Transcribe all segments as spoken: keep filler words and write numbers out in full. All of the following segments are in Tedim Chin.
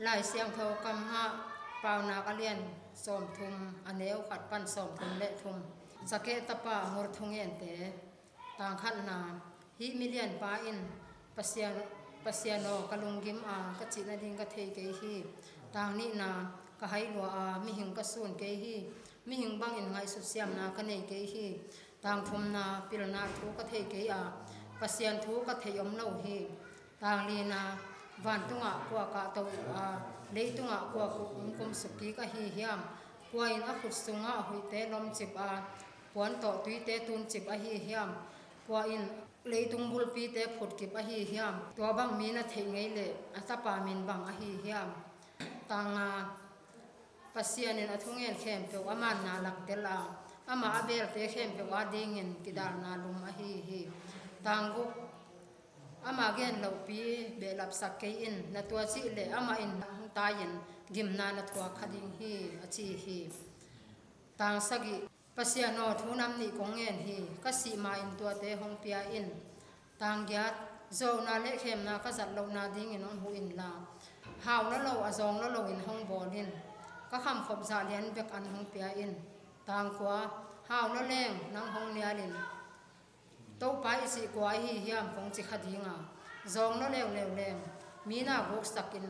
Lai Siangtho kam ngah, Paunak a lian sawmthum, a neu khat pan sawmthum le thum. Zakeh tapa Ngurthungente. Tang khatna, hih milianpa in, Pasian, Pasian aw, ka lunggim a, ka cih nading ka thei kei hi. Tang nihna, ka hai lua a, mihing ka sun kei hi. Mihing bangin ngaihsut siamna ka nei kei hi. Tang thumna, pilna thu ka thei kei a, Pasian thu ka thei om lo hi. Tang lina, vantungah kua kahto uh a, leitungah kua ku-, hong kumsuk kik ahi hiam? Kua in a khut sungah huihte lomcip a, puan tawh tuite tuncip ahi hiam? Kua in leitung bulpite phutkip ahi hiam? Tua bang mi na theih ngei leh a tapa min bang ahi hiam? Tang nga, Pasian in a thungen khempeuh a manna langtel a, amah a belte khempeuh adingin kidalna lum ahi hi. Tang guk, ama gen lohpi behlapsak kei in, na tua cih leh amah in hong tai-in gimna na thuak kha ding hi, a ci hi. Tang sagih, Pasian aw, thu nam nih kong ngen hi, ka sih ma-in tuate hong pia in. Tang giat, zuauna le khemna ka zat lohna dingin hong huh inla, hau lua lo, a zawng lua loin hong bawl in. Ka khamkhop zah lian bek an hong pia in. Tang kua, hau lua leng nang hong nial in, Topa i cih kua ahi hiam kong ci kha ding a, zawng lua leuleu leng mi na guksakin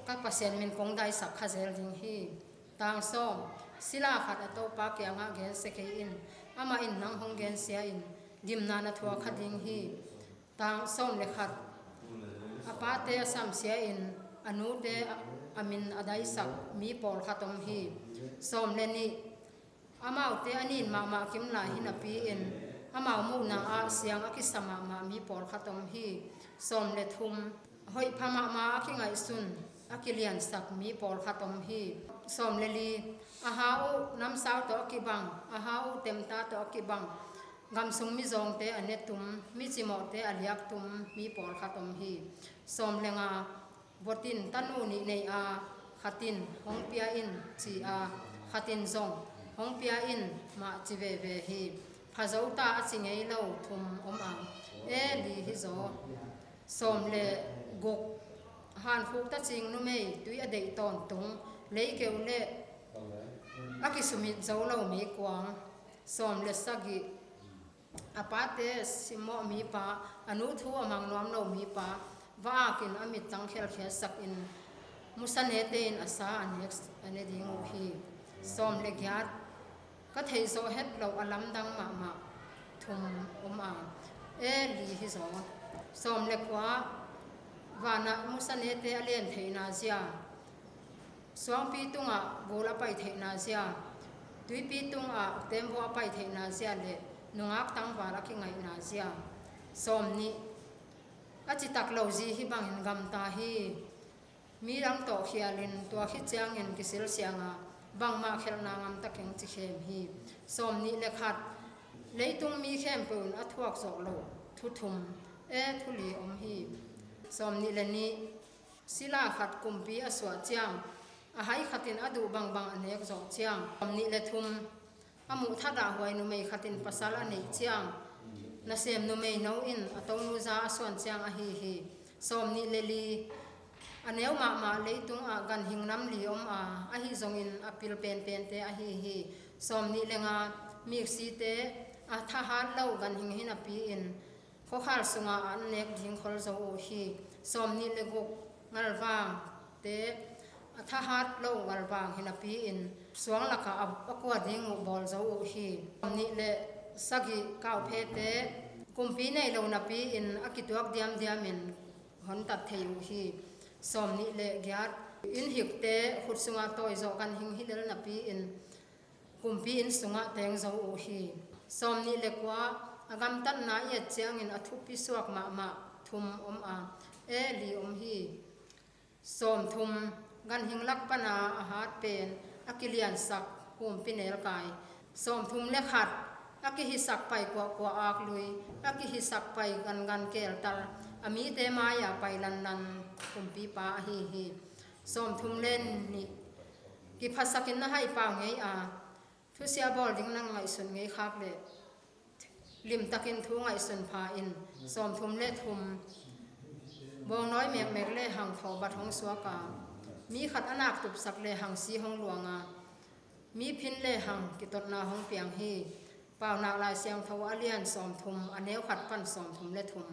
ka Pasian min kong daisak kha zel ding hi. Tang sawm, sila khat a Topa kiangah gensia kei in, amah in nang hong gensia in, gimna na thuak kha ding hi. Tang sawm le khat, a pate a samsia in, a nute a, a min a daisak mi pawlkhat om hi. Sawm le nih, amaute a nin mahmah kim lai hi napi-in, amau muhna ah siang a kisa mahmah mi pawlkhat om hi. Sawm le thum, hoih pha mahmah a kingaihsun, a kiliansak mi pawlkhat om hi. Sawm le li, a ha uh namsau tawh a kibang, a ha uh temta tawh a kibang, gam sung mizawngte a ne tum, micimawhte a liak tum mi pawlkhat om hi. Sawm le nga, vot in tanu nih nei a, khat in hong pia in ci a, khat in zong hong pia in mah ci veve hi. Pha zo ta a ci ngei lo thum om a, e li hi zaw. Sawm le guk, hankhuk ta cing numei, tui a deih tawntung, leikeu le a kisumit zo lo meikuang. Sawm le sagih, a pate simmawh mipa, a nu thu a mang nuam lo mipa, va-akin a mittang khelkhiatsakin musanete in a sa a nek, a ne ding uh hi. Sawm le giat, ka theih zawh het loh a lamdang mahmah thum om a, e li hi zaw. Sawm le kua, vanah musanete a len theihna zia, suangpi tungah gul a pai theihna zia, tuipi tungah tembaw a pai theihna zia le nungak tangval a kingaihna zia. Sawm nih, a citak lo zi hi bangin gamta hi. Mi dang tawh khialin tua khit ciangin kisilsianga bangmah khelhna ngamta keng ci khem hi. Sawm nih le khat, leitung mi khempeuh in a thuak zawh loh thu thum, e thu li om hi. Sawm nih le nih, sila khat kumpi a suah ciang, a hai khatin a duh bangbang a nek zawh ciang. Sawm nih le thum, a muh thadah huai numei khatin pasal a neih ciang, nasem numei no in a tonu za a suan ciang ahi hi. Sawm nih le li, a neu mahmah leitungah ganhing nam li om a, ahi zongin a pil penpente ahi hi. Sawm nih le nga, miksite a thahat lo ganhing hi napi-in, khuakhal sungah an nek ding khol zo uh hi. Sawm nih le guk, ngalvangte a thahat lo ngalvang hi napi-in, suang lakah a, a kua ding uh bawl zo uh hi. Sawm nih le sagih, kauphete kumpi nei lo napi-in a kituak diamdiamin hontat thei uh hi. Sawm nih le giat, innhikte khut sungah tawi zawh ganhing hi lel napi-in, kumpi inn sungah teng zo uh hi. Sawm nih le kua, a gamtatna i et ciangin a thupi suak mahmah thum om a, e li om hi. Sawm thum, ganhing lak pana a hat pen a kiliansak humpinelkai. Sawm thum le khat, a kihisak pai kuahkuah aklui, a kihisak pai gangan keltal, a mite mai-a pai lanlan kumpipa ahi hi. Sawm thum le nih, kiphasakin na haipau ngei a, thusia bawl ding na ngaihsun ngei khak leh limtakin thu ngaihsun pha in. Sawm thum le thum, bawngnawi mekmek le hangthawh bat hong suak a, Mi khat a nak tupsak lehang si hong luang a, mi phin lehang kitotna hong piang hi. Paunak Lai Siangtho a lian sawmthum, a neu khat pan sawmthum le thum.